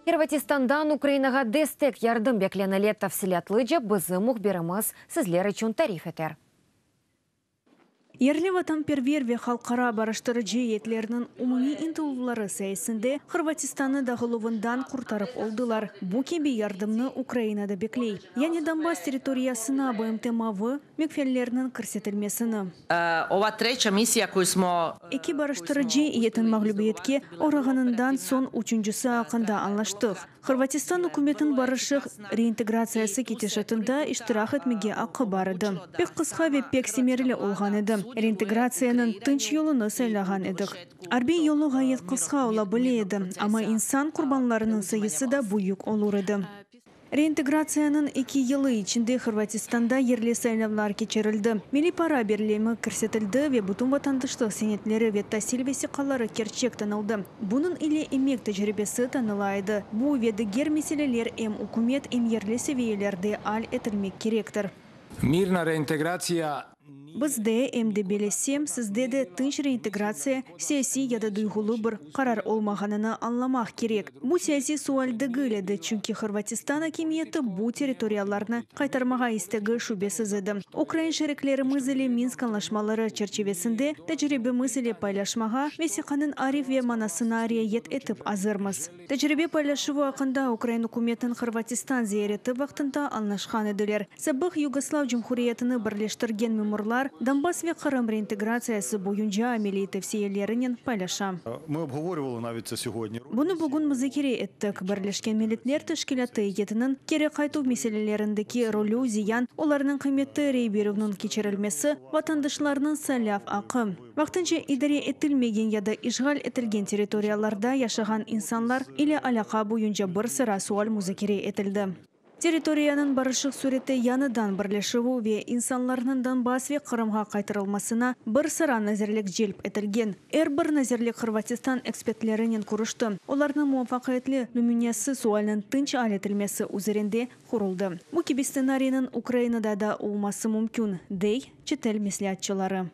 Hırvatistandan Ukrainağa destek yardım beklenile. Tafsilâtlıca bizim mühbirimiz sizler içün tarif eter. Yerli vatanperver ve halqara barıştırıcı eyyetlerniñ umumiy ıntıluvları sayesinde Hırvatistannı dağıluvından qurtarıp oldılar. Bu kibi yardımnı Ukraina da bekley. Yani Donbass territoriyasına BMT mavı migfenlerniñ kirsetilmesini. Ova treća misija koju smo Eki barıştırıcı eyyetniñ mağlübiyetke oğrağanından soñ üçüncisi aqqında añlaştıq. Hırvatistan ükümetiniñ barışıq reintegratsiyası ketişatında iştirak etmege aqqı bar edi. Pek qısqa ve pek semereli olğan edi. Reintegratsiyanıñ tınç yolunı saylağan edik. Arbiy yolu ğayet qısqa ola bile edi, amma insan qurbanlarınıñ sayısı da büyük olur edi. Reintegratsiyanıñ eki yılı içinde Hırvatistanda yerli saylavlar keçirildi, milliy para birlemi kirsetildi ve bütün vatandaşlıq senetleri ve tasil vesiqaları kerçek tanıldı. Bunıñ ile emek tecribesi tanıla edi. Bu ve diger meseleler em ükümet, em yerli seviyelerde al etilmek kerektir. Mirna reintegracija Bizde, em de bellesem, sizde de tınç reintegratsiya siyasiy ya da duyğulı bir qarar olmağanını añlamaq kerek. Bu siyasiy sual degil edi, çünki Hırvatistan akimiyeti bu territoriyalarnı qaytarmağa istegi şübesiz edi. Ukrain şeriklerimiz ile Minsk añlaşmaları çerçivesinde tecribemiz ile paylaşmağa, vesiqanıñ arif ve manasına riayet etip azırmız. Tecribe paylaşuvı aqqında ukrain ükümetiniñ Hırvatistan ziyareti vaqtında añlaşqan ediler. Sabıq Yugoslav Cumhuriyetini birleştirgen memurlar Donbass ve Qırım reintegratsiyası boyunca ameliy tevsiyelerinen paylaşa. Ми обговорювали навіть це сьогодні. Bunı bugün muzakere ettik. Birleşken Milletler Teşkilâtı eyyetiniñ keri qaytuv meselelerindeki rolü, ziyan, olarnıñ qıymeti, rey berüvniñ keçirilmesi, vatandaşlarnıñ saylav aqqı. Vaqtınca idare etilmegen ya da işğal etilgen territoriyalarda yaşağan insanlar ile alâqa boyunca bir sıra sual muzakere etildi. Territoriyanıñ barışıq sürette yañıdan birleşüvi ve insanlarnıñ Donbass ve Qırımğa qaytarılmasına bir sıra nazirlik celp etilgen. Er bir nazirlik Hırvatistan ekspertlerinen körüşti. Olarnıñ muvafaqiyetli nümünesi sualniñ tınç al etilmesi üzerinde quruldı. Bu kibi stsenariyniñ Ukrainada da olması mümkün, dey çetel mesleatçıları.